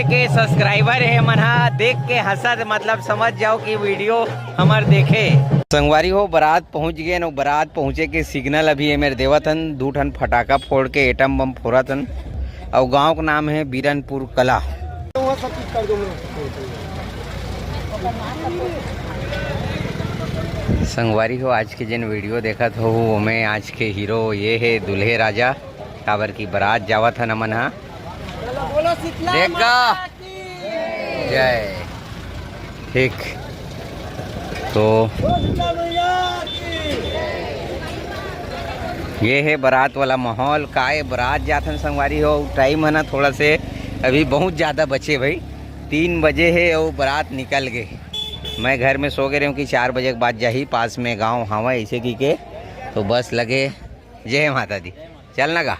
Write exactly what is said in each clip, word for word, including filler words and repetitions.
के सब्सक्राइबर हे मन हा, देख के हंसत, मतलब समझ जाओ कि वीडियो हमर देखे। संगवारी हो, बारात पहुंच गए न, बारात पहुंचे के सिग्नल अभी एमेर देवत हन, दू ठन फटाका फोड़ के एटम बम फोड़त हन। अउ गांव के नाम है बीरनपुर कला। संगवारी हो, आज के जेन वीडियो देखत हो, ओमे आज के हीरो ये है दूल्हे राजा, काबर की बारात जावत हन हमन हा। देखा। जय। ठीक। तो ये है बारात वाला माहौल। काय बारात जाथन संगवारी हो, टाइम है ना थोड़ा से, अभी बहुत ज़्यादा बचे भाई, तीन बजे है और बारात निकल गए। मैं घर में सो गए रहूँ कि चार बजे के बाद जाही, पास में गांव हावय ऐसे की के, तो बस लगे। जय माता दी। चलना का?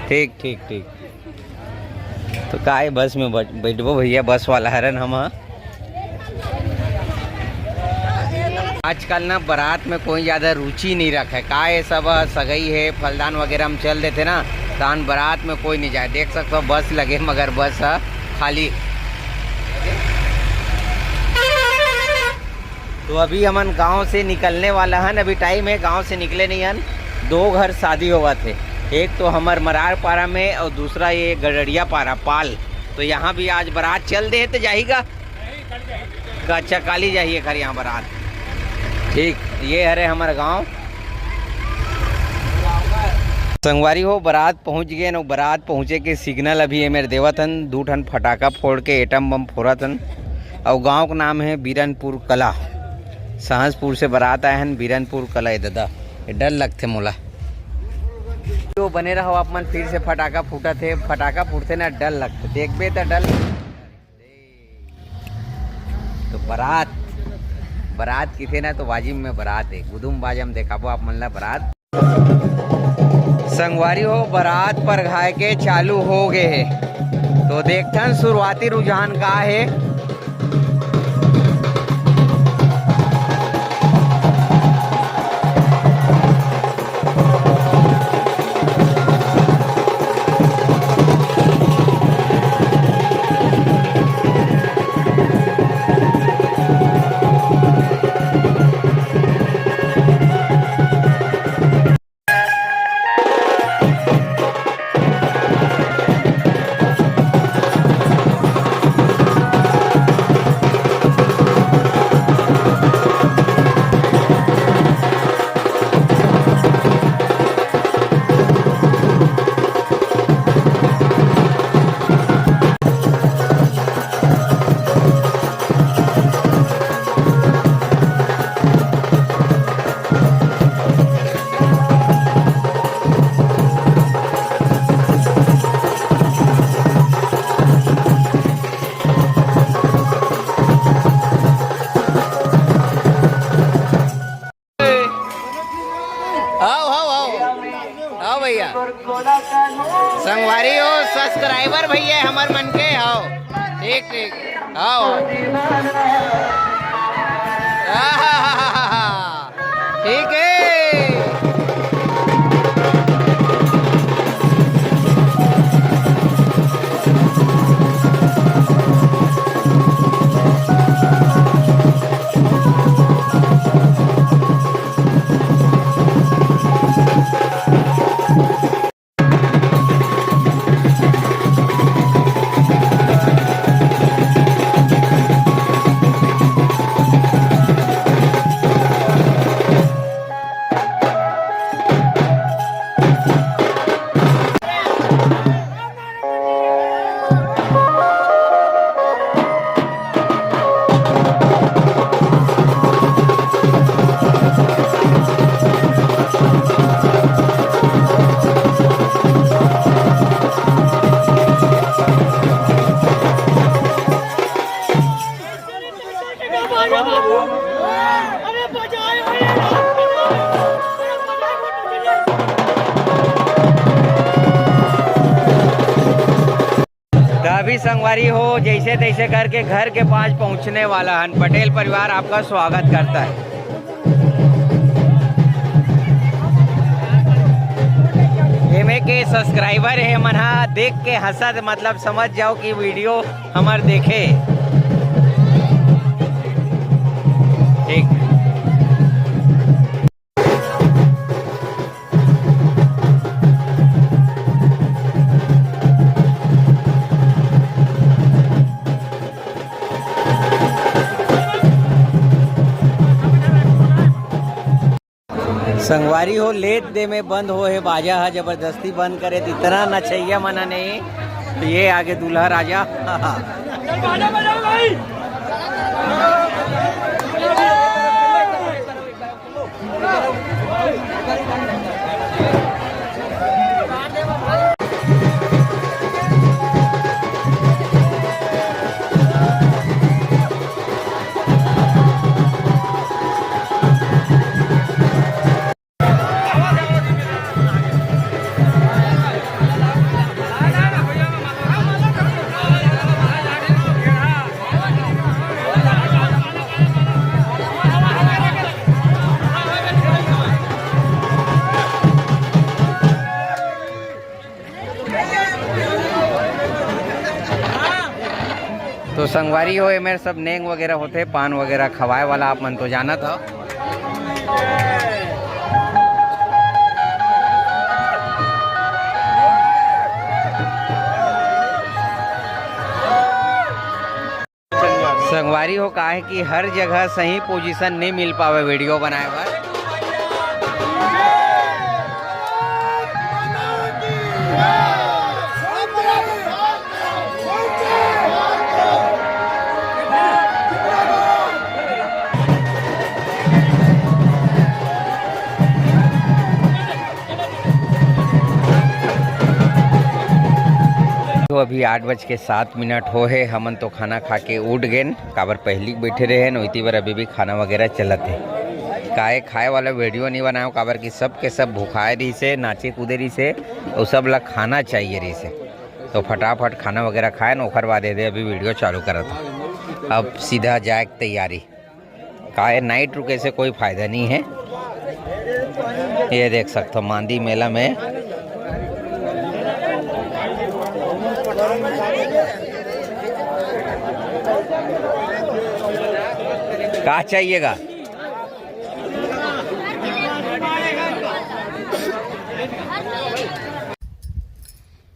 ठीक, ठीक, ठीक। तो काय बस में बैठ-, बैठबो भैया, बस वाला हरन हम ह। आजकल ना बारात में कोई ज्यादा रुचि नहीं रखे, काय सब सगई है, फलदान वगैरह में चल देते ना, तान बारात में कोई नहीं जाए। देख सकते हो बस लगे, मगर बस ह खाली। तो अभी हमन गांव से निकलने वाला हन, अभी टाइम है, गांव से निकले नहीं हन। दो घर शादी होवत हे, एक तो हमर मरार पारा में और दूसरा ये गडरिया पारा पाल। तो यहाँ भी आज बारात चल दे तो जाही का? अच्छा, काली जाही एकर यहाँ बारात। ठीक, ये हरे हमर गांव। संगवारी हो, बारात पहुंच गए न, बारात पहुंचे के सिग्नल अभी एमेर देवत हन, दू ठन फटाका फोड़ के एटम बम फोड़त हन। अउ गांव के नाम है बीरनपुर कला। सहसपुर से बारात आए हन बीरनपुर कला। ए दादा, ए डर लगथे मोला। तो बने रहो आप मन, फिर से फटाका फूटत हे, फटाका फूटथे ना डर लगथे, देखबे त डर। तो बारात, बारात किथे ना तो वाजिम में बारात है, गुदुम बाजम देखाबो आप मन ला बारात। संगवारी हो, बारात परघाय के चालू हो गए हे। तो देखथन शुरुआती रुझान का हे। आओ, आओ, आओ। आओ भैया। संगवारी हो, सब्सक्राइबर भैया हमर मन के, आओ। ठीक, ठीक। आओ। आहाहाहा। ठीक है। त अभी संगवारी हो, जैसे तैसे करके घर के पास पहुंचने वाला हन। पटेल परिवार आपका स्वागत करता है। ये के सब्सक्राइबर हे मन हा, देख के हंसत, मतलब समझ जाओ कि वीडियो हमर देखे। ठीक। संगवारी हो, लेत दे में बंद हो हे बाजा ह, जबरदस्ती बंद करे त इतना नचैया मन ह नहीं। तो ये आगे दूल्हा राजा। तो संगवारी हो, एमेर सब नेंग वगैरह होथे, पान वगैरह खवाए वाला, आप मन तो जानत हो। संगवारी हो, काहे कि हर जगह सही पोजीशन नहीं मिल पावे वीडियो बनाए बर। तो अभी आठ बज के सात मिनट हो हे, हमन तो खाना खा के उठ गेन, काबर पहली बैठे रहे न, इती बर अभी भी खाना वगैरह चलत हे। काहे खाए वाला वीडियो नहीं बनायो, काबर कि सब के सब भुखाए रहिसे, नाचे कूदे रहिसे, और सब ला खाना चाहिए रहिसे। तो फटाफट खाना वगैरह खाए न, ओकर बाद एदे अभी वीडियो चालू करत हन। अब सीधा जाए के तैयारी। काहे नाइट रुके से कोई फायदा नहीं है। ये देख सकते हो मांदी मेला में का चाहिएगा।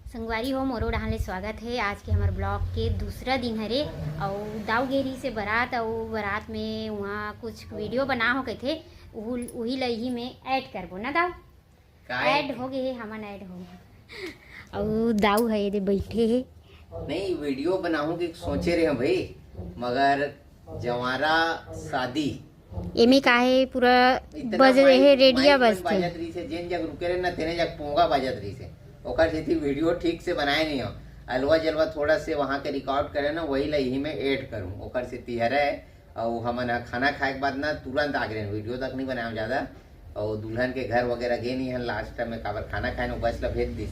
संगवारी हो, मोरो डहान ले स्वागत हे। आज के हमर ब्लॉग के दूसरा दिन हरे, अउ दाऊ गे रहिसे बरात, अउ बरात में उहाँ कुछ वीडियो बना हो कहिथे, उहू, उही ल इही में ऐड करबो ना दाऊ। का ऐड ऐड? हो गे हे, हमन ऐड हो गे। अउ दाऊ ह एदे बइठे हे। नहीं, वीडियो बनाहूँ के सोचे रहे हँव भाई, मगर जवारा शादी एमे का हे, पूरा इतना बज माइक, हे, रेडिया माइक मन बजथे। बाजत रहिसे, जेन जग रुके रहे ना, तेने जग पोंगा बाजत रहिसे। ओकर सेती वीडियो ठीक से बनाए नहीं हो। अलवा जलवा थोड़ा से वहाँ के रिकॉर्ड करे ना, वही ला यही में ऐड करूँ। ओकर सेती हरे, अउ हमन ह खाना खाए के बाद ना तुरंत आ गए, वीडियो तक नहीं बनाए ज्यादा। अउ दुल्हन के घर वगैरह गे नहीं हन, लास्ट टाइम में काबर खाना खाए न, बस ला भेज दिस।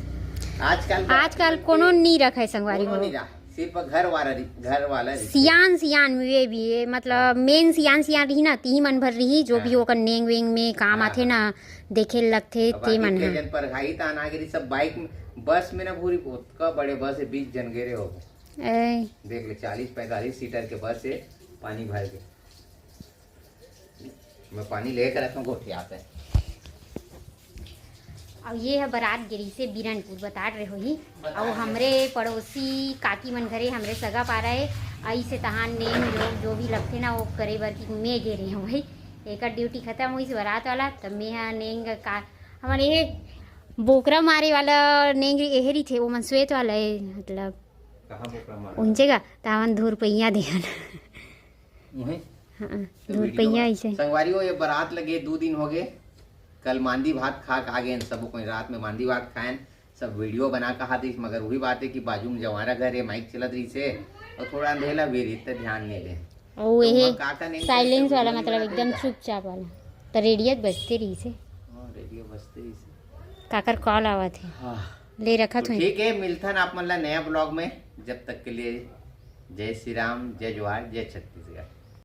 आजकल आजकल कोनो नहीं रखे संगवारी कोनो हो। नहीं रहा। सिर्फ घर वाला रि-, घर वाला रिहिसे। सियान, सियान में वे भी है, मतलब, हाँ। मेन सियान, सियान रही ना, तिही मन भर रही, जो भी हाँ। ओकर नेंग वेंग में काम हाँ, आथे हाँ। ना, देखे लगथे, अब ते आगे मन के ह। जन पर हाई तान आगे रही, सब बाइक में, बस में ना भूरी, ओतका बड़े बस है, बीस जन गेरे हो। ए। देख ले, चालीस पैंतालीस सीटर के बस है, पानी भर के। मैं पानी लेके रखा हूँ, गोठिया पे। अउ ये ह बरात गे रहिसे बीरनपुर, बतात रहे होही। अउ हमरे पड़ोसी काकी मन घरे, हमरे सगा पारा हे, अइसे तहान नेम जो, जो भी लगथे ना, वो करे बर कि मैं गे रहे हूँ भाई। एकर ड्यूटी खत्म होइस बरात वाला, तब मैं ह नेंग का, हमर ये बोकरा मारे वाला नेंग एहे रहिथे, वो मन श्वेत वाला है, मतलब, कहाँ बोकरा मारे? उंचे का, त हमन धूर पहिया देहन। उहे? हाँ, तो धूर वीडियो पहिया बना। ऐसे। संगवारी हो, ये बरात लगे दो दिन हो गए। कल मांदी भात खा के आ गए सब कोई, रात में मांदी भात खाएन, सब वीडियो बना कहा दिस, मगर वही बात है कि बाजू में जवारा घर है, माइक चलत रही से, और थोड़ा अंधेला भी रही, इतना ध्यान नहीं दे। ओ, तो ये वहाँ का का नहीं साइलेंस करते, वाला, वीडियो मतलब बनाते एकदम हैं। चुपचाप वाला, तो रेडियो बजते रही से। हाँ, रेडियो बजते रही से। काकर कॉल आवत है। हाँ। ले रखा तो थोड़ी। ठीक है, मिलथन आप मन ला नया ब्लॉग में। जब तक के लिए जय श्री राम, जय जोहार, जय छत्तीसगढ़।